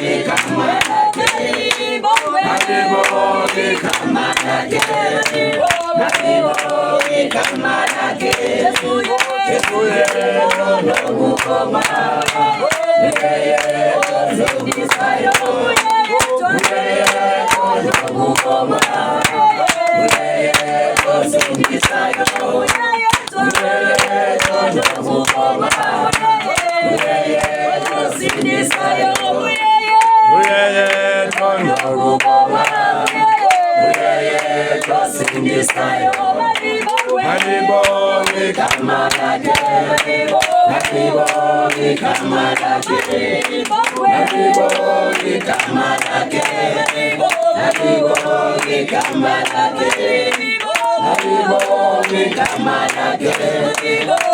Igama lakhe. Malibonge igama lakhe. Malibonge igama lakhe. Jesu yedwa nokukoma. Yedwa osindisayo. Yedwa nokukoma. Yedwa osindisayo. Yedwa nokukoma. Yedwa osindisayo. Uyedwa Nokukoma. Yedwa osindisayo. Malibonge Igama lakhe. Malibonge igama lakhe. Malibonge igama lakhe. Malibonge igama lakhe. Malibonge igama lakhe.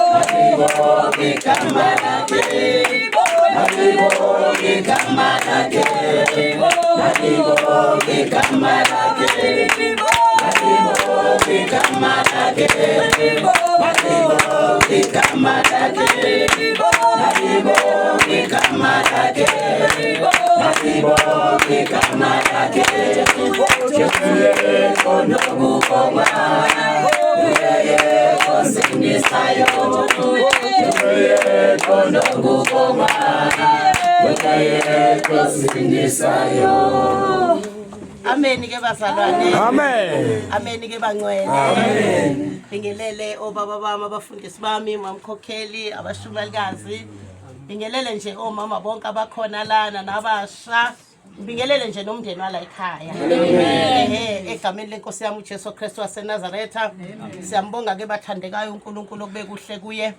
Malibonge igama lakhe. Malibonge igama lakhe. Malibonge igama lakhe. Malibonge igama lakhe. Malibonge igama lakhe. Malibonge igama lakhe. Malibonge igama lakhe. Jesu yedwa nokubongwa. Yedwa osindisayo. Yedwa nokubongwa. Yedwa osindisayo. Amen ke bazalwane. Amen. Amen ke bangcwele. Amen. Bingelele obaba bami abafundisi bami, mamkhokheli, abashumayelikazi. Bingelele nje omama bonke abakhona lana nabasha. Bingelele nje nomndeni wala ekhaya. Ehe, egameni lenkosi yami uJesu Kristu waseNazaretha. Siyambonga ke bathandekayo uNkulunkulu okube kuhle kuye.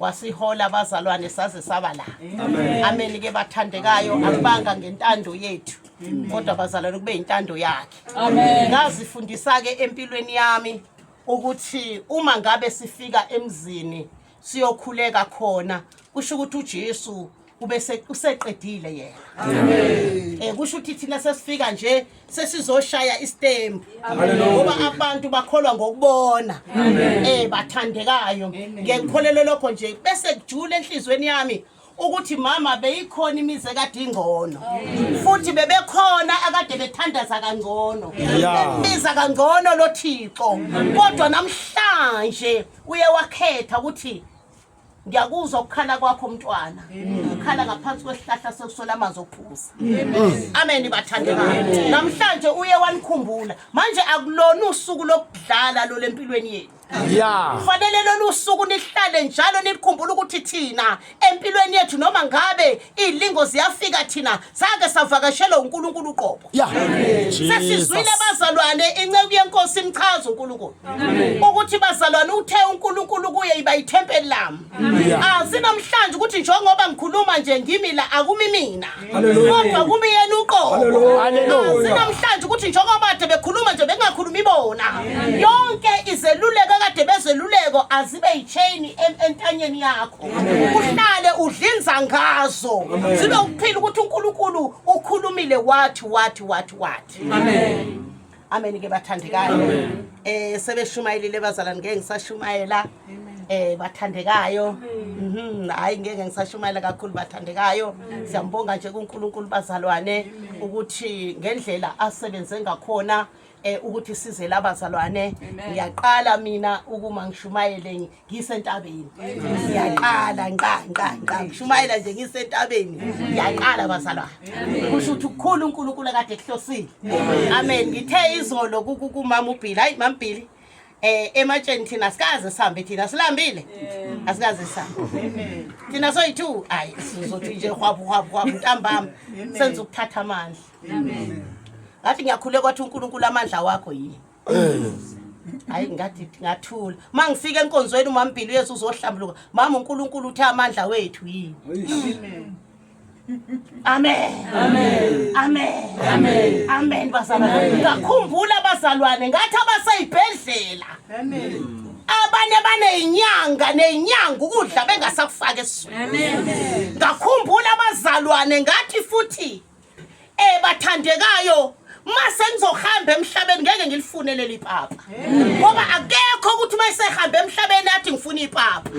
Wasihola abazalwane saze saba la. Amen ke bathandekayo akubanga ngentando yethu. Kodwa bazalwane kube intando yakhe. Amen. Ngazifundisa ke empilweni yami ukuthi uma ngabe sifika emzini siyokhuleka khona kusho ukuthi uJesu ubese useqedile yena. Amen. Kusho ukuthi thina sesifika nje sesizoshaya istembu. Ngoba abantu bakholwa ngokubona. Bathandekayo. Ngiyakukholelwa lokho nje bese kujula enhlizweni yami ukuthi mama beyikhona imizi ekade ingcono futhi bebekhona akade bethandaza kangcono bembiza kangcono lo Thixo kodwa namhlanje uye wakhetha ukuthi ngiyakuzwa ukukhala kwakho mntwana ukhala ngaphansi kwesihlahla sekusola amanzi okuphuza. Amen bathandekayo. Namhlanje uye wanikhumbula. Manje akulona usuku lokudlala lo lempilweni yenu. Kufanele lolu suku nihlale njalo nikhumbule ukuthi thina empilweni yethu noma ngabe izilingo ziyafika thina sake savakashelwa uNkulunkulu uqobo. Sesizwile bazalwane inceku yenkosi imchaza uNkulunkulu. Ukuthi bazalwane uthe uNkulunkulu kuye iba ithempeli lami. Asinamhlanje ukuthi njengoba ngikhuluma nje ngimi la akumi mina. Kodwa kumi yena uqobo. Asinamhlanje ukuthi njengoba kade bekhuluma nje bengakhulumi bona. Yonke izeluleko kade bezeluleko azibe yichain entanyeni yakho. Uhlale udlinza ngazo. Zibe ukuphila ukuthi uNkulunkulu ukhulumile wathi wathi wathi wathi. Amen. Amen ke bathandekayo. Sebeshumayelile bazalwane ngeke ngisashumayela. Bathandekayo. Hayi ngeke ngisashumayela kakhulu bathandekayo. Siyambonga nje kuNkulunkulu bazalwane ukuthi ngendlela asebenze ngakhona ukuthi size labazalwane. Ngiyaqala mina ukuma ngishumayele ngisentabeni. Ngiyaqala nqa nqa nqa ngishumayela nje ngisentabeni. Ngiyaqala bazalwane. Kusho ukuthi ukukhulu uNkulunkulu akade ekuhlosile. Amen. Ngithe izolo kumama uBhili, hayi mama Bhili. Ematsheni thina sikaze sihambe thina silambile. Asikaze sihambe. Thina soyi-2 hayi sizothi nje hwabu hwabu hwabu ntambama senza ukuthatha amandla. Ngathi ngiyakhuleka kwathi uNkulunkulu amandla wakho yini. Hayi ngathi ngathula. Mangifika enkonzweni umama Bhili uyesu uzohlambuluka. Mama uNkulunkulu uthe amandla wethu yini. Amen. Amen. Amen. Amen. Amen bazalwane. Ngakhumbula bazalwane ngathi abaseyibhedlela. Amen. Abanye banezinyanga nezinyanga ukudla bengasakufaka esiswini. Amen. Ngakhumbula abazalwane ngathi futhi bathandekayo Mase ngizohamba emhlabeni ngeke ngilifune leli papa. Ngoba akekho ukuthi uma esehambe emhlabeni athi ngifuna ipapa.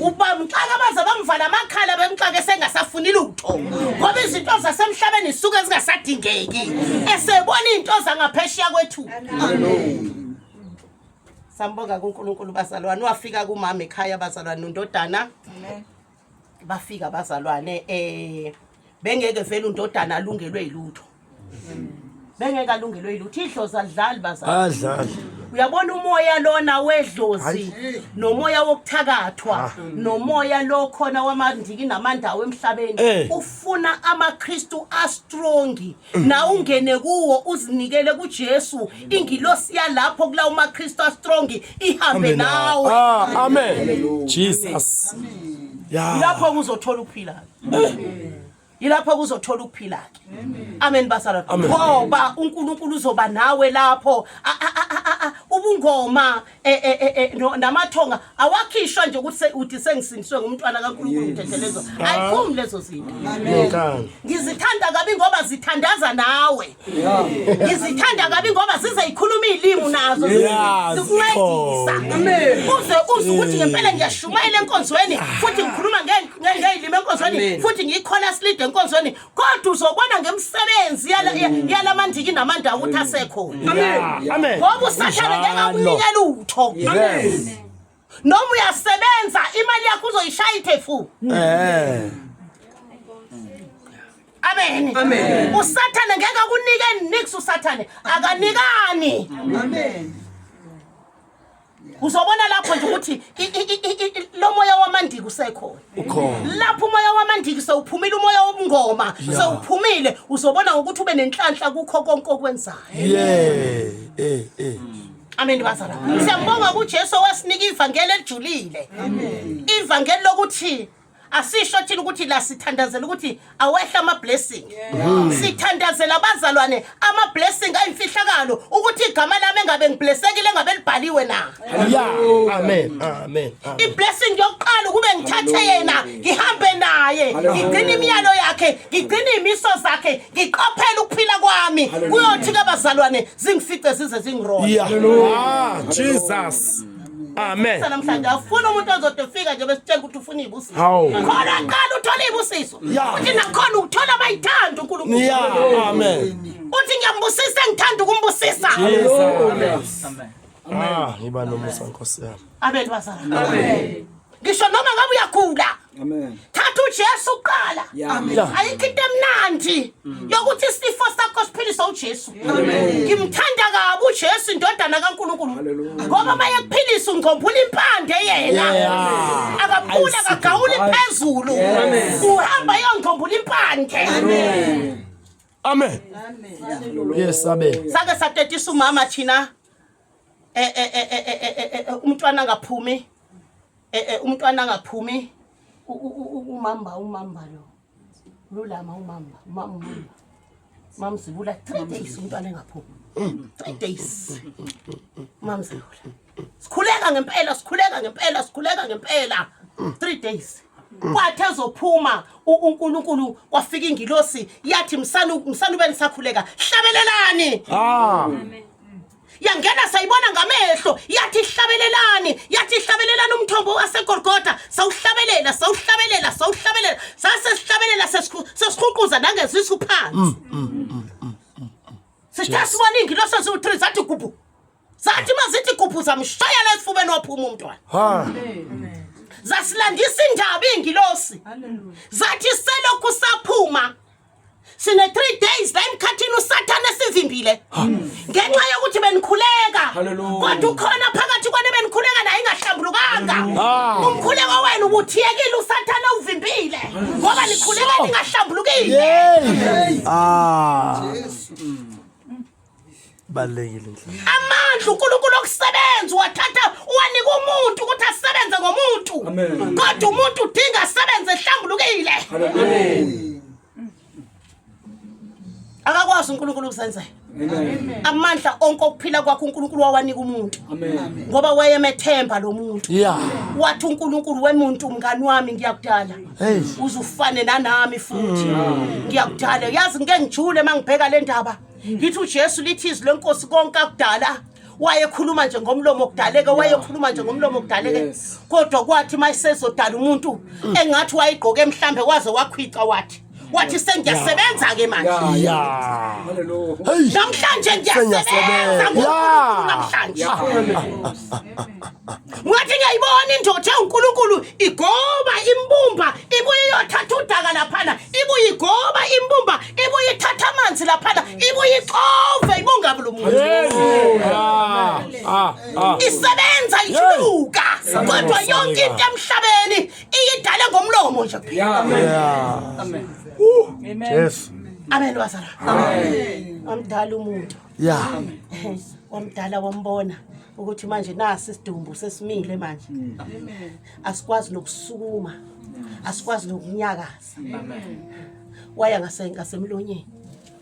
Ubamxaka baze bamvala amakhala bemxake sengasafuni lutho. Ngoba izinto zasemhlabeni zisuke zingasadingeki. Esebona izinto zangaphesheya kwethu. Sambonga kuNkulunkulu bazalwane wafika kumama ekhaya bazalwane nondodana. Bafika bazalwane bengeke vele undodana alungelwe yilutho. Bengeke alungelwe yilutho idlozi alidlali bazalwane. Adlali. Uyabona umoya lona wedlozi nomoya wokuthakathwa nomoya lo khona wamandiki namandawo emhlabeni ufuna amaKristu astrong na ungene kuwo uzinikele kuJesu ingilosi yalapho kulawo maKristu astrong ihambe nawe. Ah, amen. Jesus. Yeah. Lapho kuzothola ukuphila. Yilapho kuzothola ukuphila ke. Amen bazalwane. Amen. Ngoba uNkulunkulu uzoba nawe lapho. Ubungoma namathonga awakhishwa nje ukuthi uthi sengisindiswe ngumntwana kaNkulunkulu ngithethelezwa. Ayiphumi lezo zinto. Nenkani. Ngizithanda kabi ngoba zithandaza nawe. Ngizithanda kabi ngoba zize ikhuluma izilimi nazo Yeah, zikuncedisa. Uze uze ukuthi ngempela ngiyashumayela enkonzweni futhi ngikhuluma ngeyilimi enkonzweni futhi ngiyikhola lead enkonzweni kodwa uzobona ngemisebenzi yalamandiki namandawo ukuthi asekhona. Amen. Amen. Ngoba uSathane ngeke akunike lutho. Yes. Noma uyasebenza imali yakho uzoyishaya ithefu. Amen. Amen. uSathane ngeke akunike nix uSathane akanikani. Amen. Uzobona lapho nje ukuthi lo moya wamandiki usekhona. Ukhona. Lapho umoya wamandiki sewuphumile umoya wobungoma sewuphumile uzobona ngokuthi ube nenhlanhla kukho konke okwenzayo. Yeah. Amen bazalwane. Siyambonga kuJesu owasinika ivangeli elijulile. Ivangeli lokuthi asisho thina ukuthi la sithandazela ukuthi awehla ama blessing. Sithandazela abazalwane ama blessing ayimfihlakalo ukuthi igama lami engabe ngiblessekile engabe libhaliwe na. Yeah. Amen. Amen. Amen. I-blessing yokuqala ukube ngithathe yena ngihambe naye ngigcine imiyalo yakhe ngigcine imiso zakhe ngiqaphele ukuphila kwami kuyothi ke bazalwane zingifice zize zingirole. Yeah. Ah, Jesus. Amen. Namhlanje afuna umuntu ozode fika nje besitshela ukuthi ufuna izibusiso. Hawu. Khona qala uthola izibusiso. Yeah. Uthi nakhona uthola abayithanda uNkulunkulu. Yeah. Amen. Uthi ngiyambusisa engithanda ukumbusisa. Jesus. Ah, ngiba nomusa Nkosi yami. Amen bazalwane. Amen. Ngisho noma ngabe uyagula. Amen. Thatha uJesu kuqala. Yeah. Ayikho into emnandi yokuthi isifo sakho siphiliswe uJesu. Ngimthanda kabi uJesu indodana kaNkulunkulu. Ngoba maye kuphilisa ungcombula impande yena. Yeah. Akaphula akagawuli phezulu. Uhamba yongcombula impande. Amen. Yes, amen. Sake satetisa umama thina umntwana angaphumi umntwana angaphumi umamba umamba lo lulama umamba umamba mamzibula 3 days umntwana engaphumi 3 days mamzibula sikhuleka ngempela sikhuleka ngempela sikhuleka ngempela 3 days kwathi ezophuma uNkulunkulu kwafika ingilosi yathi msanu msanu benisakhuleka hlabelelani. Ah. Yangena sayibona ngamehlo yathi hlabelelani yathi hlabelelani umthombo waseGolgotha sawuhlabelela sawuhlabelela sawuhlabelela sase sihlabelela sesihuquza nangezisu phansi. Sithe sibona ingilosi eziwu3 zathi gubhu. Zathi mazithi gubhu zamshaya lesifubeni waphuma umntwana. Ha. Zasilandisa indaba ingilosi. Zathi selokhu saphuma sine 3 days la emkhathini uSathane esivimbile ngenxa yokuthi benikhuleka kodwa ukhona phakathi kwene benikhuleka naye ingahlambulukanga umkhuleko wenu ubuthiyekile uSathane uvimbile ngoba nikhuleka ningahlambulukile. Yay. Ah. Balekile inhlanhla. Amandla uNkulunkulu okusebenza wathatha wanika umuntu ukuthi asebenze ngomuntu. Kodwa umuntu udinga asebenze ehlambulukile. Akakwazi uNkulunkulu ukusenzela. Amandla onke okuphila kwakho uNkulunkulu wawanika umuntu. Ngoba wayemethemba lo muntu. Yeah. Wathi uNkulunkulu wemuntu mngani wami ngiyakudala. Hey. Uzufane nanami futhi. Ngiyakudala. Yazi ngike ngijule mangibheka le ndaba. Ngithi uJesu lithi izwi lenkosi konke akudala wayekhuluma nje ngomlomo kudaleke wayekhuluma nje ngomlomo kudaleke Yes. kodwa kwathi mayisezodala umuntu engathi wayigqoke mhlambe waze wakhwica wathi wathi sengiyasebenza ke manje Yeah. Yeah. Hallelujah. Hey. namhlanje ngiyasebenza Sengiyasebenza. ngoNkulunkulu Yeah. namhlanje ngathi ngiyayibona indoda enguNkulunkulu igoba imbumba ibuye iyothatha udaka laphana ibuye igoba imbumba ibuye ithatha amanzi laphana ibuye ixove ibonga lo muntu Hey. Ah. Ah. Ah. isebenza ijuluka kodwa yonke into emhlabeni iyidale ngomlomo nje kuphela Yeah. Yeah. Amen. Jesu. amen bazalwane wamdala umuntu Yeah. wamdala wambona ukuthi manje nasi isidumbu sesimile manje asikwazi nokusukuma asikwazi nokunyakaza waya ngase ngasemlonyeni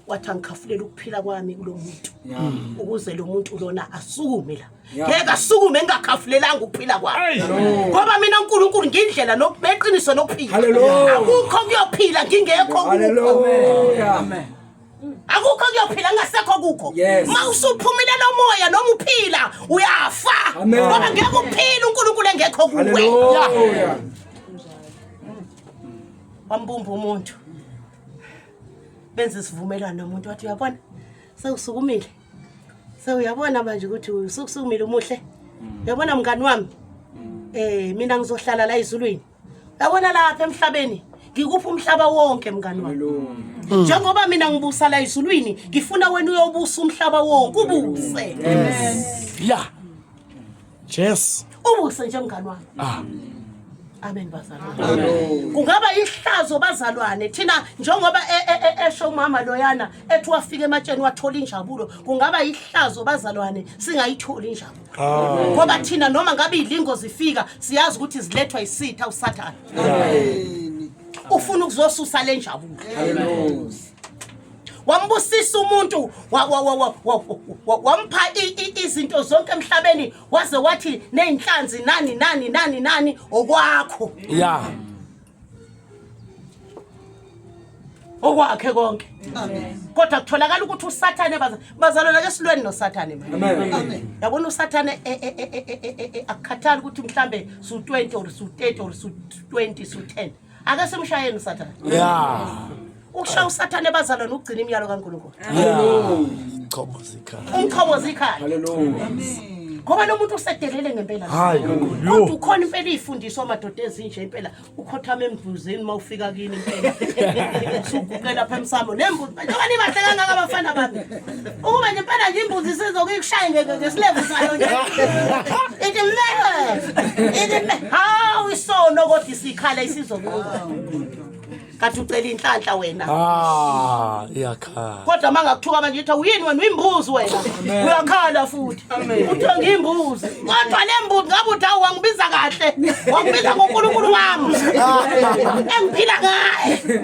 wathi angikhafulela ukuphila kwami kulo muntu ukuze lo muntu lona asukume la ngeke asukume engakhafulelanga ukuphila kwami ngoba mina uNkulunkulu ngindlela nokubeqiniso nokuphila Hallelujah. akukho kuyophila ngingekho kukho Hallelujah. Amen. akukho kuyophila ngasekho kukho Yes. ma usuphumile lo moya noma uphila uyafa Amen. ngoba ngeke uphile uNkulunkulu engekho kuwe Hallelujah. wambumba umuntu benza isivumelwano nomuntu wathi uyabona sewusukumile sewuyabona manje ukuthi usukusumile umuhle uyabona mngani wami eh mina ngizohlala la ezulwini uyabona lapha emhlabeni ngikupha umhlaba wonke mngani wami njengoba mina ngibusa la ezulwini ngifuna wena uyobusa umhlaba wonke ubuse Yeah. Jesu. ubuse nje mngani wami Ah. amen bazalwane kungaba ihlazo bazalwane thina njengoba esho umama loyana ethi wafika ematsheni wathola injabulo kungaba ihlazo bazalwane singayitholi injabulo ngoba thina noma ngabe ilingo zifika siyazi ukuthi zilethwa isitha usathane ufuna ukuzosusa le njabulo Hallelujah. wambusisa umuntu wampha izinto zonke emhlabeni waze wathi nezinhlanzi nani nani nani nani okwakho Yeah. okwakhe konke kodwa kutholakala ukuthi usathane bazalwana ke silweni nosathane manje Amen. yabona usathane akukhathali ukuthi mhlambe su-20 or su-30 or su-20 su-10 ake simshayeni usathane Yeah. ukushaya usathane bazalwane ukugcina imiyalo kaNkulunkulu Yeah. Choboza ikhaya. umchoboza ikhaya Hallelujah. ngoba lo muntu usedelele ngempela Hayi kodwa yo. ukhona impela iy'fundiswa madoda ezinje impela ukhothama embuzini uma ufika kini impela usuguqe lapha emsamo nembuzi njengoba nibahle kangaka abafana bami ukuba nje impela nje imbuzi isizokuyikushaye ngesilevu sayo nje ithi me ithi me hawu isono kodwa isikhala isizokuba kathi ucela inhlanhla wena Ah, iyakhala. kodwa uma ngakuthuka manje ithi uyini wena uyimbuzi wena uyakhala futhi uthiwe ngiyimbuzi kodwa le mbuzi ngabe uthi awu wangibiza kahle wangibiza ngonkulunkulu wami engiphila ngaye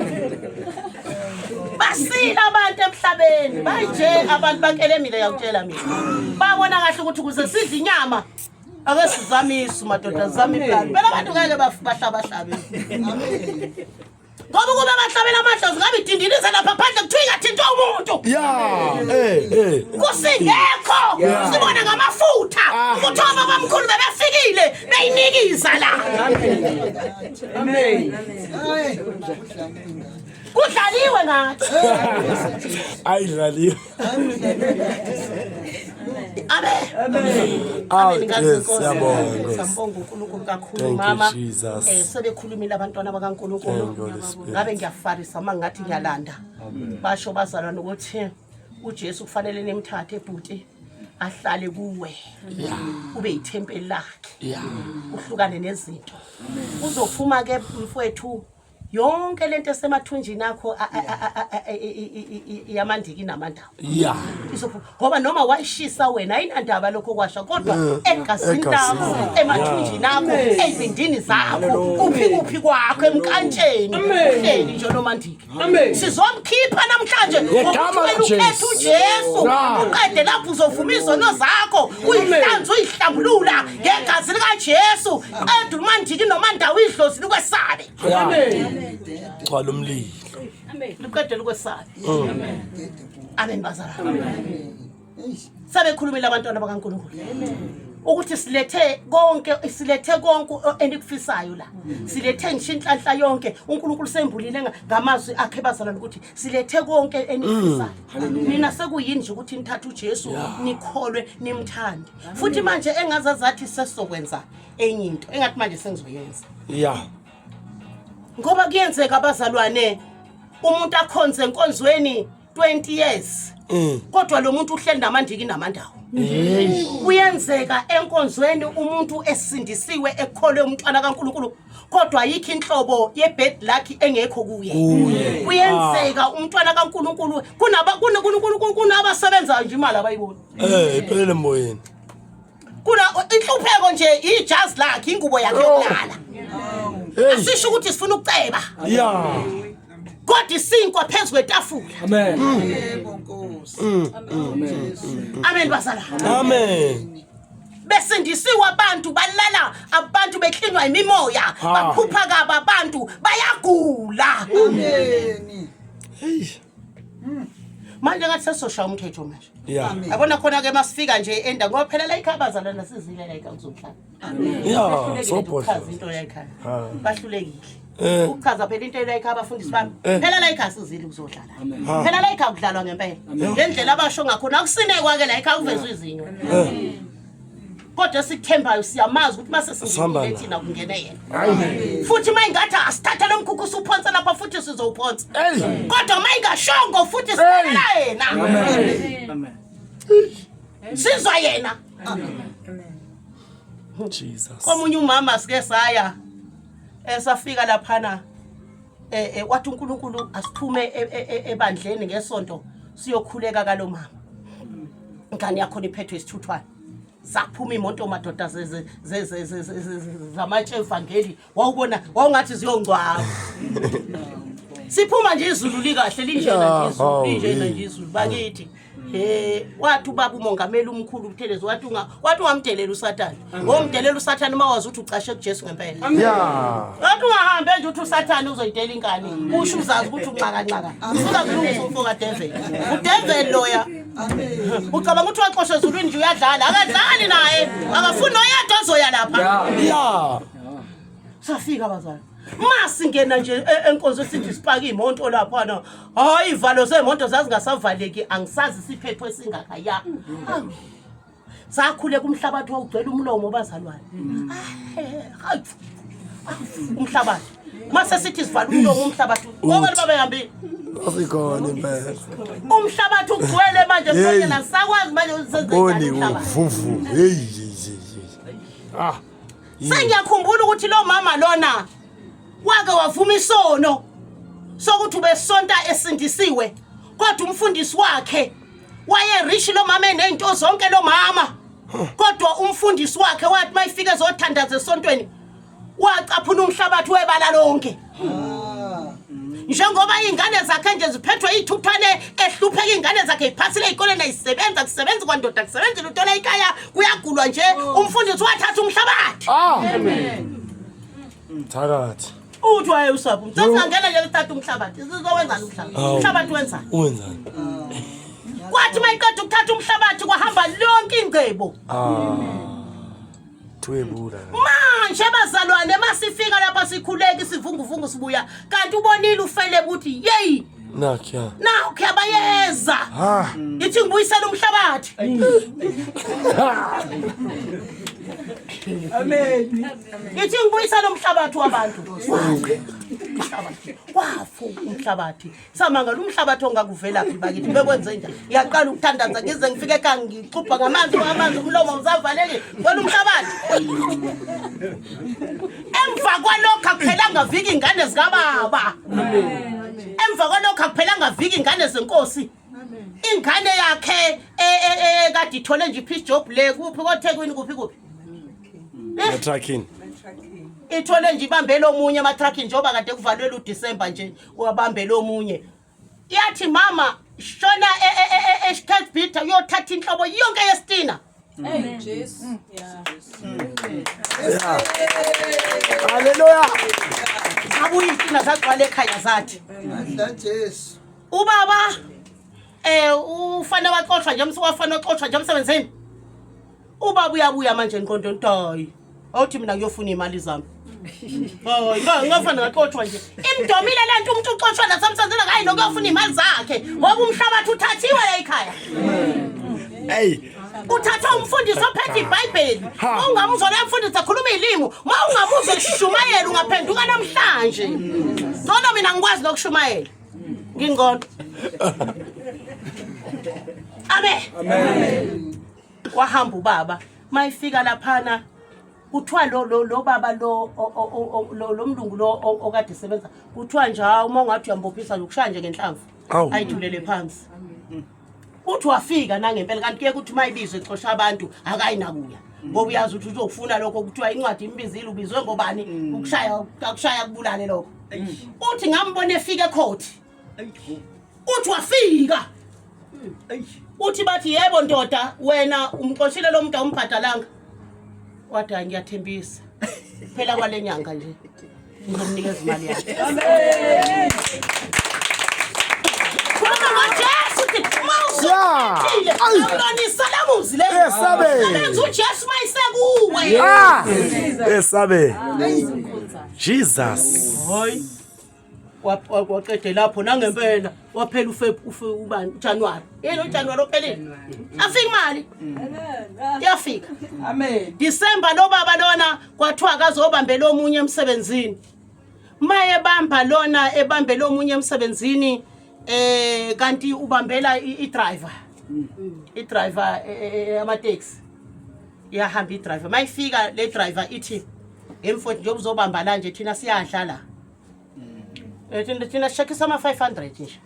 basile abantu emhlabeni banje abantu bakelemile yakutshela mina babona kahle ukuthi ukuze sidle inyama ake sizame isu madoda sizame iplani phela abantu ngeke bahlabahlabe ngoba ukuba bahlabela amadlozi ngabe idindilize lapha phandle kuthiwa ingathintwa umuntu Yeah. Eh, eh. kusingekho sibona ngamafutha ukuthi obabamkhulu bebefikile beyinikiza la Amen. kudlaliwe ngathi Ayidlaliwe. amen Awu, Amen, ngazi yes, Nkosi. siyabonga, Nkosi. Siyambonga uNkulunkulu kakhulu Thank you, mama. Jesus. Sebekhulumile abantwana Thank you, bakaNkulunkulu. Holy Spirit. Ngabe ngiyafarisa uma ngathi ngiyalanda. Basho bazalwane ukuthi uJesu kufanele nimthathe ebhuti ahlale kuwe. Ube yithempeli lakhe. Yeah. Uhlukane nezinto. Uzophuma ke mfowethu yonke lento esemathunjini akho yamandiki namandawo. Yeah. Izophuma ngoba noma wayishisa wena ayinandaba lokho kwasha kodwa egazini lakho emathunjini akho ey'bindini zakho kuphi kuphi kwakho emkantsheni uhleli nje nomandiki sizomkhipha namhlanje Ngegama ngokuthi wena likaJesu. ukhethe uJesu Yeah. uqede lapho uzovuma izono zakho uyihlanze uyihlambulula ngegazi likaJesu qeda umandiki nomandawo idlozi likwesabe Yeah. Gcwala umlilo. Luqedela ukwesaba. Amen bazalwane. Sabekhulumile abantwana bakaNkulunkulu. Ukuthi silethe konke, silethe konke enikufisayo la. Silethe ngisho inhlanhla yonke. uNkulunkulu sembulile ngamazwi akhe bazalwane ukuthi silethe konke enikufisayo. Nina sekuyini nje ukuthi nithathe uJesu nikholwe nimthande. Futhi manje engazazathi sesizokwenza enye into engathi manje sengizoyenza. Yeah. Ngoba kuyenzeka abazalwane umuntu akhonze enkonzweni 20 years. Kodwa lo muntu uhleli namandiki namandawo. Kuyenzeka enkonzweni umuntu esindisiwe ekholwe umntwana kaNkuluNkulu kodwa ayikho inhlobo ye bad luck engekho kuye. Kuyenzeka umntwana kaNkuluNkulu kunaba kunabasebenzayo nje imali abayiboni. Iphelele emoyeni. Kuna inhlupheko nje ijazi lakhe ingubo yakhe yokulala. Asisho ukuthi sifuna ukuceba. Yeah. Kodwa isinkwa phezu kwetafula. Amen. Yebo Nkosi. Amen bazalwane. Amen. Besindisiwe abantu balala abantu beklinwa imimoya baphupha kaba abantu bayagula. Amen. Hey. Manje ngathi sesoshaya umthetho manje. Yeah. Yabona khona ke masifika nje enda ngoba phela la ekhaya bazalwana sizile la ekhaya kuzohlala. Yeah, sobhodla sobhodla. into la ekhaya. Bahlulekile. Eh. Ukuchaza phela into la ekhaya abafundisi bami. Phela la ekhaya sizile ukuzodlala. Ha. Phela la ekhaya kudlalwa ngempela. Ngendlela abasho ngakhona akusinekwa ke la ekhaya kuvezwe izinyo. Kodwa esikuthembayo siyamazi ukuthi mase Sihamba singene la. thina kungene yena. Futhi mayingathi asithathe lo mkhukhu usuphonsa lapha futhi sizowuphonsa. Hey. Kodwa mayingashongo futhi silalela yena. Amen. Sizwa yena. Jesus. Komunye umama sike saya esafika laphana wathi uNkulunkulu asiphume ebandleni ngesonto siyokhuleka kalomama. Ingane yakho iphethwe isithuthwane. Saphuma imoto madoda zamatshe evangeli wawubona wawungathi ziyongcwaba. Siphuma nje izulu likahle linjena nje izulu linjena nje izulu bakithi. Wathi ubaba umongameli umkhulu uButhelezi wathi wathi ungamdelela uSathane. Ngomdelela uSathane uma wazi ukuthi ucashe kuJesu ngempela. Yeah. Wathi ungahambe nje uthi uSathane uzoyidela inkani. Usho uzazi ukuthi unxaka nxaka. Usuka kulungisa umfo kaDevil. uDevil loya. Amen. Ucabanga ukuthi waxoshwa ezulwini nje uyadlala. Akadlali naye. Akafuni noyedwa ozoya lapha. Yeah. Safika bazali. Masingena nje enkonzo sithi sipaka imoto laphana. Hayi ivalo zemoto zazingasavaleki angisazi isiphepho esingakaya. Sakhule kumhlabathi wawugcwele umlomo bazalwane. Hayi. Umhlabathi. Mase sithi sivala umlomo umhlabathi. Konke babehambile. Asikhona impela. Umhlabathi ugcwele manje Hey. manje sakwazi manje Boni usenzeni umhlabathi. uvuvu. Hey. hey, hey. Ah. Sengiyakhumbula ukuthi lo mama lona wake wavuma isono sokuthi ubesonta esindisiwe kodwa umfundisi wakhe waye rich lo mama enezinto zonke lo mama kodwa umfundisi wakhe wathi mayifika ezothandaza esontweni wacaphuna umhlabathi webala lonke njengoba iy'ngane zakhe nje ziphethwe iy'thuthwane ehlupheka iy'ngane zakhe yiphasile ey'koleni ayisebenza kusebenzi kwandoda kusebenzi lutho la ekhaya kuyagulwa nje umfundisi wathatha umhlabathi Ah. Thakathi. uthi waye usapho sesingangena nje kuthatha umhlabathi sizowenzani umhlabathi Awu. umhlabathi wenzani Wenzani? kwathi uma iqeda ukuthatha umhlabathi kwahamba lonke ingcebo Ah. Thwebula. manje bazalwane masifika lapha sikhuleka isivunguvungu sibuya kanti ubonile ufele ukuthi yeyi Nakya. nakho yabayeza Ha. ithi ngibuyisela umhlabathi Amen. ithi ngibuyisela umhlabathi wabantu wafu umhlabathi samangala umhlabathi ongakuvelaphi bakithi bekwenze njani ngiyaqala ukuthandaza ngize ngifike ekhaya ngixubha ngamanzi amanzi umlomo ngisavalekile wena umhlabathi emva kwalokho akuphelanga viki ingane zikababa emva kwalokho akuphelanga viki ingane zenkosi ingane yakhe kade ithole nje i-piece job le kuphi koThekwini kuphi kuphi Trucking. ithole nje ibambele omunye emathrakini njengoba kade kuvalelwe uDisemba nje wabambele omunye yathi mama shona eCatbita uyothatha inhlobo yonke yesitina Hey Jesu. Yeah. Yeah. Hallelujah. Abuye itina zagcwala ekhaya zathi. Mandla Jesu. Ubaba eh ufane waxoshwa nje wafane waxoshwa nje emsebenzini. Ubaba uyabuya manje engqondweni hayi. Awuthi mina ngiyofuna imali zami. Hayi, ngafana ngaxoshwa nje. Imdomile lento umuntu uxoshwa nasemsebenzini akayi nokuyofuna imali zakhe ngoba umhlabathi uthathiwe la ekhaya. Hey. Uthathwa umfundisi ophethe iBhayibheli. Ungamuzwa la mfundisi akhuluma izilimi, uma ungamuzwa eshumayela ungaphenduka namhlanje. Ngcono mina ngikwazi nokushumayela. Ngingcono. Amen. Amen. Wahamba ubaba, mayifika laphana kuthiwa lo lo lo baba lo lo lo mlungu lo okade sebenza kuthiwa nje hawu uma ungathi uyambophisa nje ukushaya nje ngenhlamvu ayithulele phansi. Uthi wafika nangempela kanti kuye kuthi mayibizwe exosha abantu akayinakuya ngoba uyazi ukuthi uzokufuna lokho kuthiwa incwadi imbizile ubizwe ngobani ukushaya akushaya kubulale lokho. Uthi ngambona efika ecourt. Uthi wafika. Uthi bathi yebo ndoda wena umxoshile lo muntu awumbhadalanga. Wathi hayi ngiyathembisa. Phela kwale nyanga nje ngizomnikeza imali yakhe. Amen. Khuluma ngoJesu uthi mawusuthile awulonisa lamuzi le. Esabe. Sebenza uJesu mayisekuwe. Ah! Esabe. Jesus. Hayi. Waqede lapho nangempela waphela uFeb ufe ubani uJanuary. Yena uJanuary ophelile. Afika imali. Iyafika. Amen. December lo baba lona kwathiwa akazobambela omunye emsebenzini. Maye bamba lona ebambela omunye emsebenzini kanti ubambela i-driver. I-driver ama-taxi. Iyahamba i-driver. Mayifika le driver ithi emfowethu njengoba uzobamba la nje thina siyadla la. Thina sishekhisa ama-500 nje.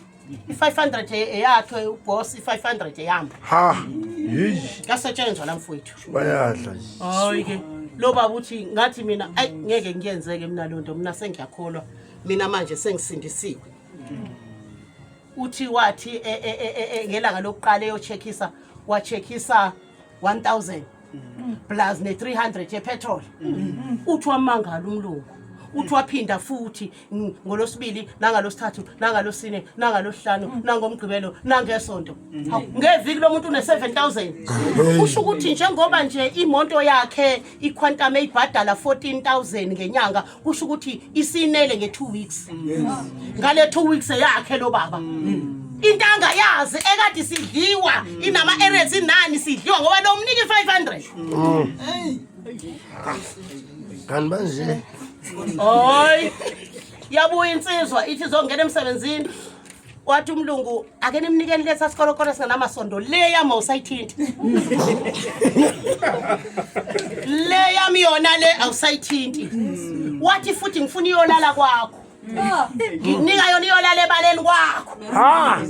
I-500 eyakhe uboss, i-500 eyami. Ha. Hey. Kasetshenzwa la mfowethu. Bayadla. Hayi ke lo baba uthi ngathi mina ayi ngeke ngiyenzeke mina lonto mina sengiyakholwa mina manje sengisindisiwe. Uthi wathi ngelanga lokuqala eyocheckisa wacheckisa 1000 plus ne 300 yepetrol. Uthi wamangala umlungu. Uthi waphinda futhi ngolosibili nangalosithathu nangalosine nangalosihlanu nangomgqibelo nangesonto. Ngeviki lo muntu une 7000. Usho ukuthi njengoba nje imoto yakhe iQuantum eyibhadala 14000 ngenyanga kusho ukuthi isinele nge 2 weeks. Ngale 2 weeks eyakhe lo baba. Into angayazi ekade sidliwa inama errors inani sidliwa ngoba lo umnika 500. Kanti manje Hayi. Yabuya insizwa ithi izongena emsebenzini. Wathi umlungu ake nimnikeni lesa sikolokolo singanamasondo le yami awusayithinti. Le yami yona le awusayithinti. Wathi futhi ngifuna iyolala kwakho. Ngikunika yona iyolala ebaleni kwakho. Ha.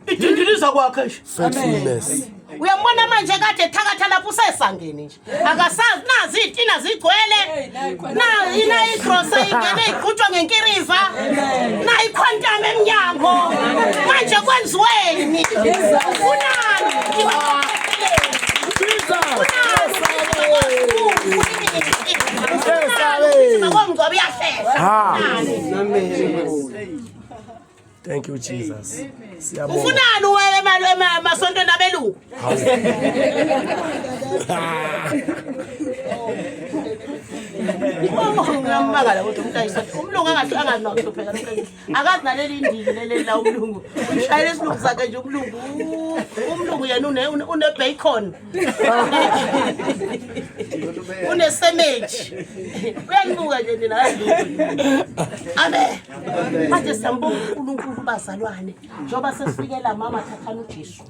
Idindiliza kwakhe nje. Faithfulness. Uyambona manje kade thakatha lapho usesangene nje. Akasazi nazi izitina zigcwele. Na ina igrosa ingene iqhutshwa ngenkiriva. Na iquantum emnyango. Manje kwenziweni? Ufunani? Ngomngcwabo uyahlehla. Ha. Thank you Jesus. Siyabonga. Ufunani wewe emasontweni abelungu? Ngiyamangala kodwa umuntu ayisonto. Umlungu angathi anganokuhlupheka nomlungu. Akazi naleli ndini leli la umlungu. Ushayela isilungu sakhe nje umlungu. Umlungu yena une bacon. Une sandwich. Uyanibuka nje nina Amen. Manje siyambonga uNkulunkulu bazalwane. Njengoba sesifikela mama thathani uJesu.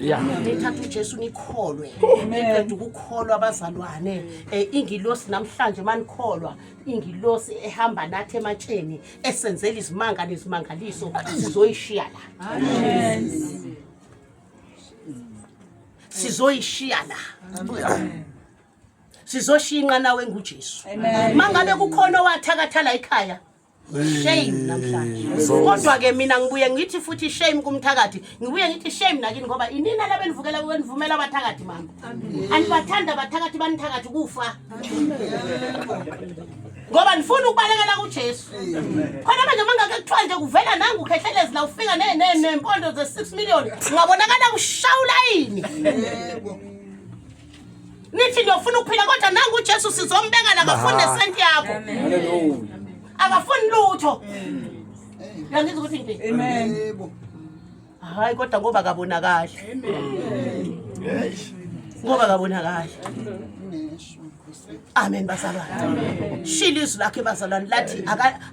Nithatha uJesu nikholwe. Niqeda ukukholwa abazalwane. Ingilosi namhlanje manikholwa, ingilosi ehamba nathi ematsheni esenzela izimanga nezimangaliso sizoyishiya la. Amen. Sizoyishiya la. Sizoshiya inqanawe nguJesu. Mangabe kukhona owathakathala ekhaya shame namhlanje. Kodwa ke mina ngibuye ngithi futhi shame kumthakathi. Ngibuye ngithi shame nakini ngoba inina labenivukela wenivumela abathakathi mama. Anibathanda abathakathi banithakathi kufa. Ngoba nifuna ukubalekela kuJesu. Khona manje mangake kuthiwa nje kuvela nangu ukhehlelezi la ufika nempondo ze-6 million ungabonakala kushawula yini? Yebo. Nithi niyofuna ukuphila kodwa nangu uJesu sizombeka la akafuni nesenti yakho. Hallelujah. Akafuni lutho. Uyangizwa ukuthi ngithini? Amen. Yebo. Hayi kodwa ngoba akabonakali. Ngoba akabonakali. Neshwa Nkosi. Amen bazalwane. Shilo izwi lakhe bazalwane lathi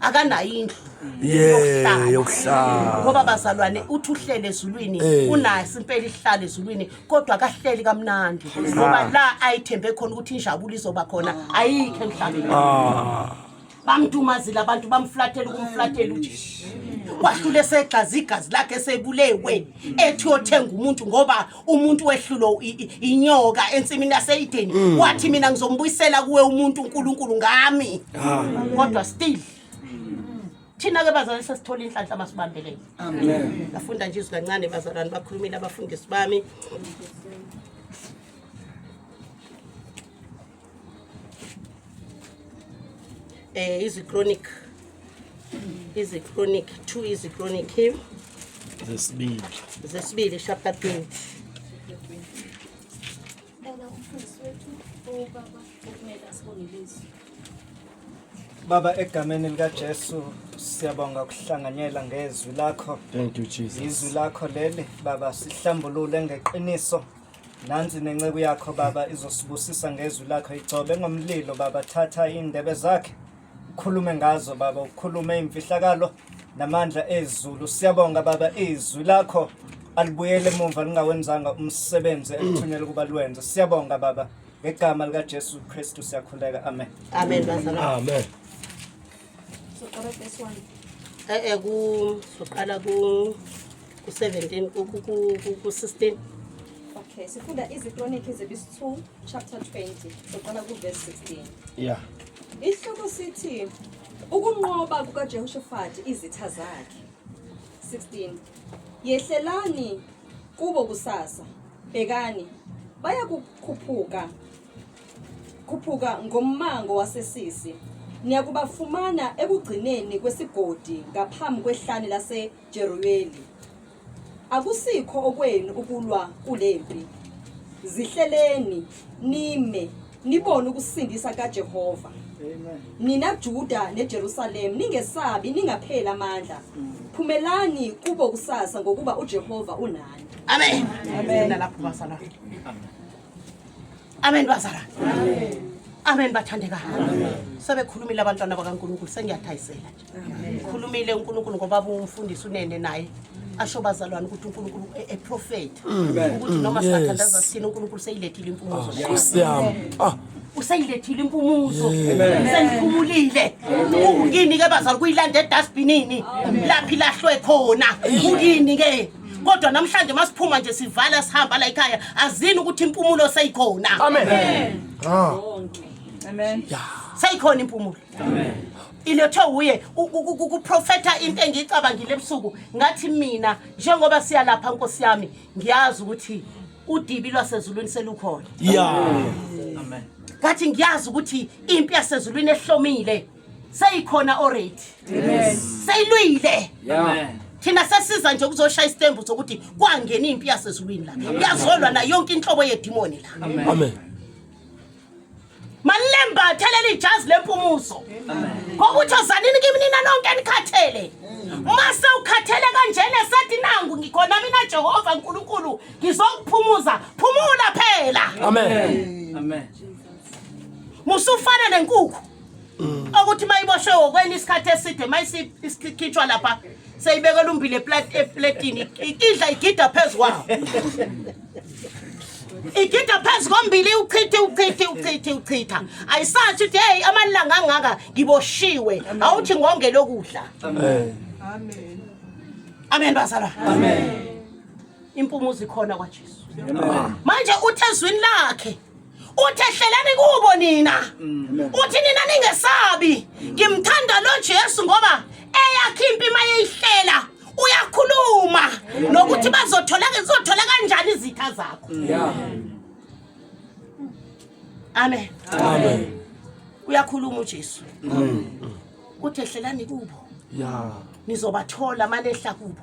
akanayo indlu. Yeah, yokuhlala. Ngoba bazalwane uthi uhlele ezulwini Eh. unaso impela ihlala ezulwini kodwa akahleli kamnandi ngoba la ayithembe khona ukuthi injabulo izoba khona ayikho emhlabeni. Ah. Bamdumazile abantu bamflathela ukumflathela uJesu. Kwahlule segxaza igazi lakhe sebulewe ethi uyothenga umuntu ngoba umuntu wehlulo inyoka ensimini yaseEden wathi mina ngizombuyisela kuwe umuntu uNkulunkulu ngami. Kodwa still thina ke bazalwane sesithola inhlanhla masibambelele. Amen. Ngafunda nje izwi kancane bazalwane bakhulumile abafundisi bami. Izi-chronic izi-chronic 2 izi-chronic Zesibili. Zesibili chapter 20. Baba umfundisi wethu ubaba okumele asibonge izwi. Baba egameni likaJesu siyabonga ukuhlanganyela ngezwi lakho. Thank you Jesus. Izwi lakho leli baba sihlambulule ngeqiniso. Nansi nenceku yakho baba izosibusisa ngezwi lakho igcobe ngomlilo baba thatha indebe zakhe ukhulume ngazo baba ukhulume imfihlakalo namandla ezulu siyabonga baba izwi lakho alibuyele emuva lingawenzanga umsebenzi elithunyelwe ukuba lwenze siyabonga baba ngegama likaJesu Kristu siyakhuleka amen. Amen bazalwane. Amen. Soqala verse 1. Ku soqala ku 17 ku 16. Okay, sifunda iziKroniki zebisi 2 chapter 20. Soqala ku verse 16. Yeah. Isihloko sithi ukunqoba kukaJehoshafati izitha zakhe. 16. Yehlelani kubo kusasa. Bhekani bayakukhuphuka khuphuka ngommango waseSisi. Niyakubafumana ekugcineni kwesigodi ngaphambi kwehlane laseJeruweli. Akusikho okwenu ukulwa kulempi. Zihleleni nime nibone ukusindisa kaJehova. Amen. Nina Juda neJerusalem ningesabi ningapheli amandla. Phumelani kubo kusasa ngokuba uJehova unani. Amen. Amen. Lapho bazalwane. Amen bazalwane. Amen. Amen bathandekayo. Sebekhulumile abantwana bakaNkulunkulu sengiyathayisela nje. Khulumile uNkulunkulu ngoba umfundisi unene naye. Asho bazalwane ukuthi uNkulunkulu eprofet ukuthi noma singathandaza sithini uNkulunkulu seyilethile impumuzo. Nkosi yami. Ah, Useyilethile impumuzo. Seniphumulile. Kuyini ke bazali kuyilanda edustbinini laphi lahlwe khona. Kuyini ke? Kodwa namhlanje masiphuma nje sivala sihamba la ekhaya azini ukuthi impumulo seyikhona. Amen. Ah, Amen. Seyikhona impumulo. Amen. Ilethwe uye kuprofeta into engiyicabangile ebusuku ngathi mina njengoba siyalapha Nkosi yami ngiyazi ukuthi udibi lwasezulwini selukhona. Yeah. Amen. Ngathi ngiyazi ukuthi impi yasezulwini ehlomile seyikhona already. Amen. Seyilwile. Yeah. Thina sesiza nje ukuzoshaya isitembu sokuthi kwangena impi yasezulwini la. Kuyazolwa na yonke inhlobo yedimoni la. Amen. Manilembathe leli jazi lempumuzo. Ngokuthi ozanini kimi nina nonke nikhathele. Mase ukhathele kanjena sethi nangu ngikhona mina Jehova uNkulunkulu ngizokuphumuza. Phumula phela. Amen. Amen. Musufana nenkukhu. Okuthi mayiboshwe ngokweni isikhathi eside mayisikhitshwa lapha seyibekela umbile eplatini idla igida phezu kwawo. Igida phezu kombili uchithe uchithe uchithe uchitha. Ayisathi ukuthi hey amalanga angaka ngiboshiwe awuthi ngonge lokudla. Amen. Amen bazalwane. Amen. Impumuzo ikhona kwaJesu. Amen. Manje uthe ezwini lakhe uthe hlelani kubo nina. Uthi nina ningesabi. Ngimthanda lo Jesu ngoba eyakhe impi mayeyihlela uyakhuluma nokuthi bazothola ngizothola kanjani izitha zakho. Yeah. Amen. Amen. Uyakhuluma uJesu. Uthi ehlelani kubo. Yeah. Nizobathola manehla kubo.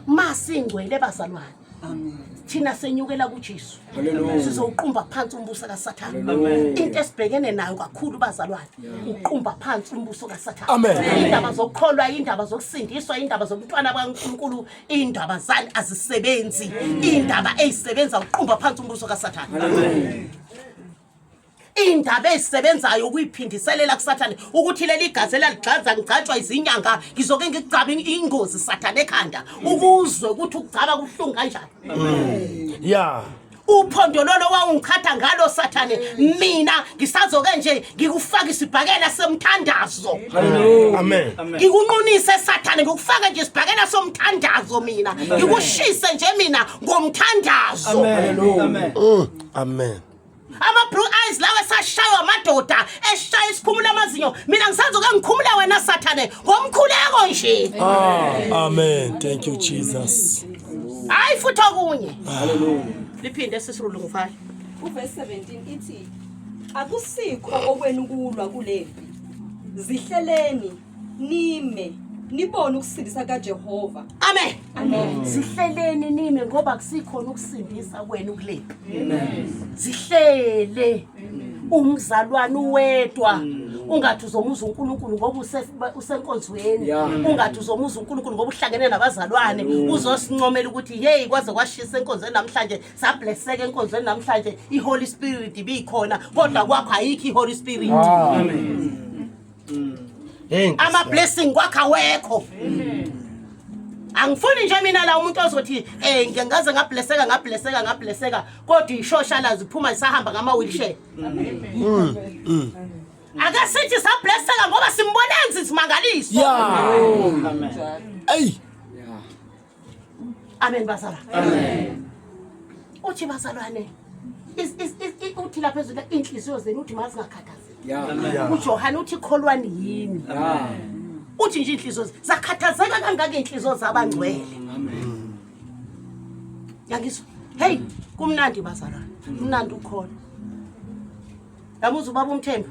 Masingcwele bazalwane. Amen. Thina senyukela kuJesu. Hallelujah. Sizowuqumba phansi umbuso kaSathane. Hallelujah. Into esibhekene nayo kakhulu bazalwane, uqumba phansi umbuso kaSathane. Amen. Indaba zokukholwa, indaba zokusindiswa, indaba zobuntwana kaNkulunkulu, indaba zani azisebenzi. Indaba ezisebenza uqumba phansi umbuso kaSathane. Indaba ezisebenzayo ukuyiphindiselela kuSathane ukuthi leli gazi elaligxaza ngigcatshwa izinyanga ngizoke ngikugcabe ingozi Sathane ekhanda ukuzwe ukuthi ukugcaba kubuhlungu kanjani. Yeah. Uphondo lolo wawungichatha ngalo Sathane, mina ngisazoke nje ngikufake isibhakela semthandazo. Amen. Ngikunqunise Sathane, ngikufake nje isibhakela somthandazo mina. Ngikushise nje mina ngomthandazo. Amen. Amen. Ama-blue eyes lawa esashaywa amadoda eshaya isikhumula amazinyo, mina ngisazoke ngikhumule wena Sathane ngomkhuleko nje. Ah, amen. Thank you Jesus. Hayi futhi okunye. Liphinde sisirulu ngifake. Uvesi 17 ithi akusikho okwenu kulwa kulempi. Zihleleni nime nibone ukusindisa kaJehova. Amen. Amen. Zihleleni nime ngoba kusikhona ukusindisa kwenu kulempi. Amen. Zihlele. Umzalwane uwedwa ungathi uzomuza uNkulunkulu ngoba usenkonzweni, ungathi uzomuza uNkulunkulu ngoba uhlangene nabazalwane, uzosincomela ukuthi hey kwaze kwashisa enkonzweni namhlanje, sablesseka enkonzweni namhlanje, iHoly Spirit ibikhona, kodwa kwakho ayikho iHoly Spirit. Amen. Ama blessing kwakho awekho. Angifuni nje mina la umuntu ozothi ngingaze ngablesseka ngablesseka ngablesseka kodwa ishosha lazi iphuma isahamba ngama wheelchair. Ake sithi sablesseka ngoba simbone enza izimangaliso. Yeah. Amen. Hey. Amen bazalwane. Amen. Uthi bazalwane uthi lapha ezweni inhliziyo zenu uthi mazingakhathazeki. Yeah. uJohane uthi kholwani yimi. Yeah. Uthi nje inhliziyo zakhathazeka kangaka inhliziyo zabangcwele. Amen. Yangizwa. Hey, kumnandi bazalwane. Kumnandi ukhona. Yamuza ubaba uMthembu.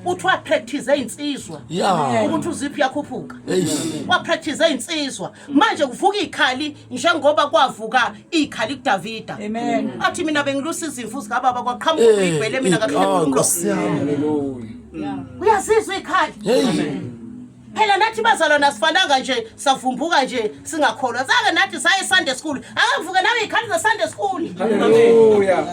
Uthi wa practice einsizwa. Yeah. Ukuthi uziphi yakhuphuka. Eish. Wa practice einsizwa. Manje kuvuka ikhali njengoba kwavuka ikhali kuDavida. Amen. Athi mina bengilusa izimvu zikababa kwaqhamuka igwele mina Oh, Nkosi yami. Hallelujah. Uyazizwa ikhali. Hey. Phela nathi bazalwane asifananga nje savumbuka nje singakholwa. Zange nathi saye Sunday school. Akavuke nawe ikhali ze Sunday school. Hallelujah.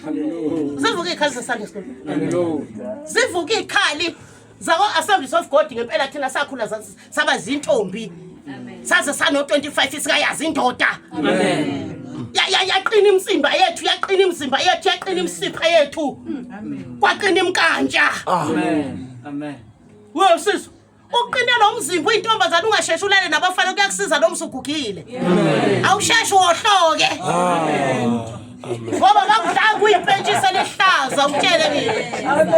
Hallelujah. Zivuke ikhali ze Sunday school. Hallelujah. Zivuke ikhali zako Assemblies of God ngempela thina sakhula saba zintombi. Saze sano 25 sikayazi indoda. Amen. Yaqina imizimba yethu, yaqina imizimba yethu, yaqina imisipha yethu. Amen. Kwaqina imkantsha. Amen. Amen. Wo sisi, uqine lo mzimba uyintombazana ungasheshi ulale nabafana kuyakusiza lo msugugile. Awusheshi wohloke. Ngoba bakudlanga kuyipentshisa lehlaza utshele mina. Amen.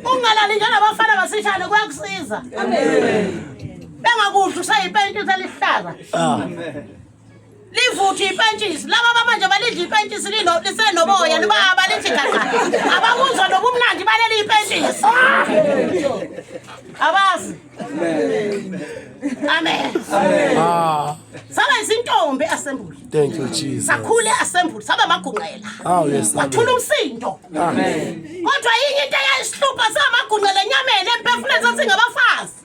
Ungalali nje nabafana basishane kuyakusiza. Amen. Bengakudla usayipentshisa lihlaza. Amen. Livuthe ipentshisi laba bamanje balidla ipentshisi lino lisenoboya libaba lithi gaqa. Abakuzwa nobumnandi baleli ipentshisi. Abazi. Amen. Ah, Saba izintombi assembly. thank you Jesus. Sakhule assembly saba amagunqela. Oh yes. Wathula umsindo. Amen. Kodwa yinye into eyayisihlupha samagunqela enyameni emphefumulweni sasingabafazi.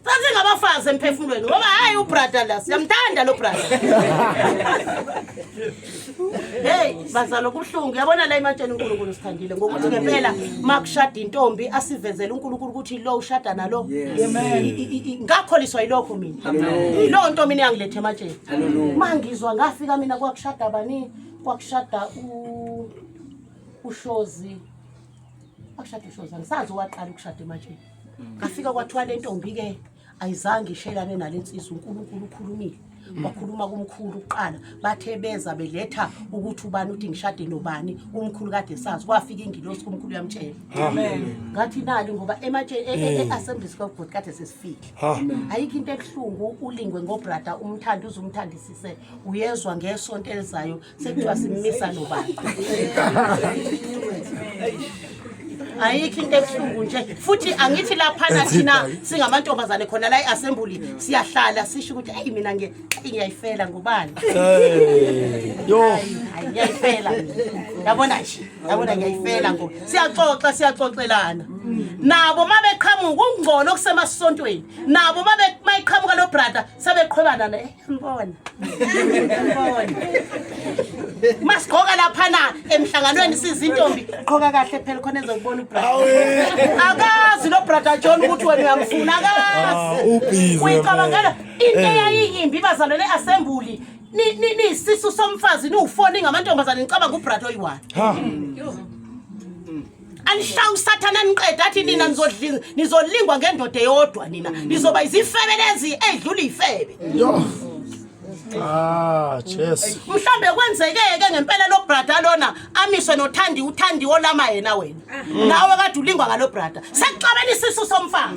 Sasingabafazi emphefumulweni ngoba hayi ubrother la siyamthanda lo brother. Hey bazalo kubuhlungu yabona la ematsheni uNkulunkulu sithandile ngokuthi ngempela makushada intombi asivezele uNkulunkulu ukuthi lo ushada nalo. Amen. Ngakholiswa yilokho mina. Hallelujah. Lo nto mina yangilethe ematsheni. Hallelujah. Mangizwa ngafika mina kwakushada bani kwakushada uShozi. Kwakushada uShozi angisazi owaqala ukushada ematsheni. Ngafika kwathiwa le ntombi ke ayizange ishelane nalensizwa uNkulunkulu ukhulumile. Wakhuluma kumkhulu kuqala. Bathe beza beletha ukuthi ubani uthi ngishade nobani, umkhulu kade sazi. Kwafika ingilosi kumkhulu yamtshela. Amen. Ngathi nali ngoba ematshe e-Assemblies of God kade sesifike. Ayikho into ebuhlungu ulingwe ngobrada umthanda uze umthandisise uyezwa ngesonto elizayo sekuthiwa simmisa nobani. Ayikho into ebuhlungu nje futhi angithi laphana thina singamantombazane khona la e-assembly siyahlala sisho ukuthi ayi mina ngiyayifela ngubani. Yo. Hayi ngiyayifela. Yabona nje, yabona ngiyayifela ngo. Siyaxoxa siyaxoxelana. Nabo mabeqhamuka ukungcola okusemasontweni. Nabo mabe mayiqhamuka lo brother sebeqhwebana naye. Mbona. Mbona. Masigqoka laphana emhlanganweni sizintombi. Qhoka kahle phela khona ezokubona ubrother. Akazi lo brother John ukuthi wena uyamfuna akazi. Ubhizi. Uyicabangela into eyayiyimbi bazalwane assembly nisisu somfazi niwufoni ngamantombazane nicabanga ubrother oyi-one. Ha. Anishaya usathana niqeda athi nina nizolingwa ngendoda eyodwa nina nizoba izifebe lezi edlula ifebe. Yo. Ah, Jesu. Mhlambe kwenzekeke ngempela lo brother lona amiswe noThandi uThandi olama yena wena. Nawe kade ulingwa ngalo brother. Sekuxabene isisu somfazi.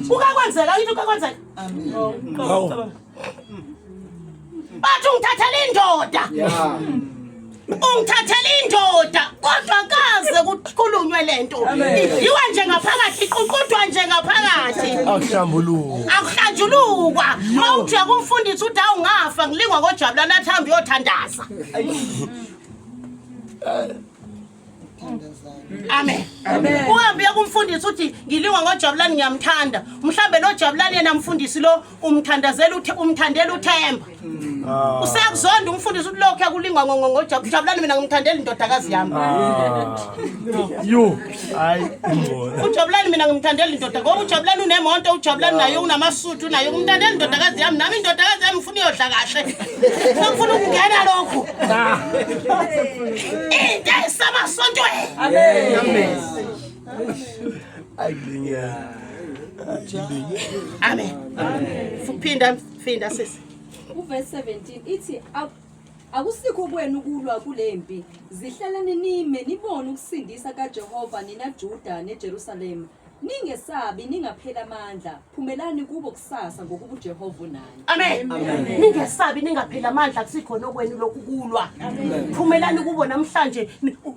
Ukakwenzeka yithi ukakwenzeka. Hawu. Bathi ungithathela indoda. Yeah. Ungithathela indoda kodwa kaze kukhulunywe lento. Idliwa nje ngaphakathi iququdwa nje ngaphakathi. Akuhlambuluka. Akuhlanjulukwa. Mawuthi akumfundisi uthi awungafa ngilingwa ngojabulana athi hambe uyothandaza. Amen. Amen. Uhambe uye kumfundisi uthi ngilingwa ngojabulani ngiyamthanda. Mhlambe lo jabulani yena mfundisi lo umthandazela uthe umthandela uThemba. Useyakuzonda umfundisi uthi lokho yakulingwa ngojabulani mina ngimthandela indodakazi yami. Yo. Hayi ingcono. Ujabulani mina ngimthandela indoda ngoba ujabulani unemonto ujabulani naye unamasutu naye ngimthandela indodakazi yami nami indodakazi yami ngifuna iyodla kahle. Ngifuna ukungena lokhu. Into esemasontweni. Amen. Ayilinga. Amen. Phinda phinda sisi. Uverse 17 ithi akusikho kwenu ukulwa kulempi zihlalani nime nibone ukusindisa kaJehova nina Juda neJerusalema ningesabi ningaphela amandla phumelani kubo kusasa ngokuba uJehova unani. Amen. Ningesabi ningaphela amandla kusikhona okwenu lokhu kulwa. Phumelani kubo namhlanje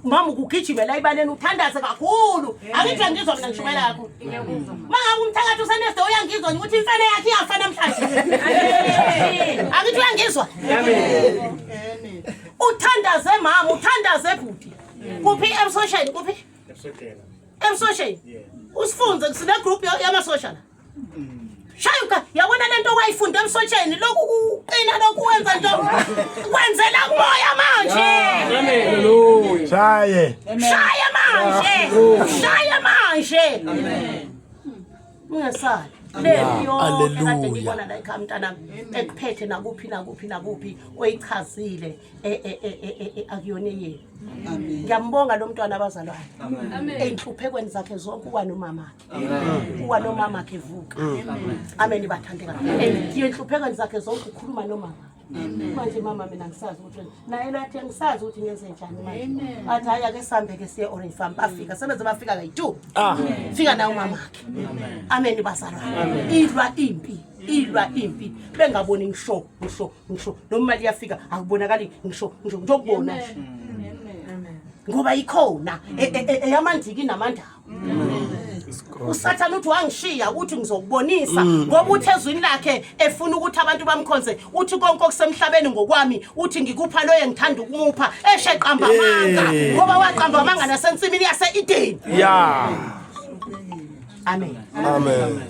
mama ukugijimela ebaleni uthandaze kakhulu. Akithi angizwa mina ngishumayela kakhulu. Mangabe umthakathi usenesto uyangizwa ukuthi imfene yakhe iyafa namhlanje. Akithi uyangizwa? Amen. Uthandaze mama, uthandaze bhuti. Kuphi emsosheni kuphi? Emsosheni. Usifunze sine group yamasosha la. Shayuka yabona lento wayifunda emsotsheni lokhu kuqina lokhu wenza nto kwenzela kumoya manje. Amen. Shaye. Shaya manje. Shaya manje. Amen. Ungesabi. Le yonke kade ngibona la ekhaya mntanami ekuphethe nakuphi nakuphi nakuphi oyichazile akuyona eyenu. Ngiyambonga lo mntwana abazalwane. Eyinhluphekweni zakhe zonke uwa nomamakhe. Uwa nomamakhe evuka. Amen bathandeka. Eyinhluphekweni zakhe zonke ukhuluma nomama. Manje mama mina ngisazi ukuthi naye lathi angisazi ukuthi ngenze njani manje. Athi hayi ake sihambe ke siye Orange Farm bafika sebeze bafika kayi-2. Fika naye umamakhe. Amen bazalwane. Ilwa impi. Ilwa impi bengaboni ngisho ngisho ngisho noma imali iyafika akubonakali ngisho ngisho ngiyokubona nje. Ngoba ikhona eyamandiki namandawo. Usathane uthi wangishiya uthi ngizokubonisa ngoba uthi ezwini lakhe efuna ukuthi abantu bamkhonze uthi konke okusemhlabeni ngokwami uthi ngikupha loyo engithanda ukumupha eshe qamba amanga ngoba waqamba amanga nasensimini yase-Edeni. Yeah. Amen. Amen.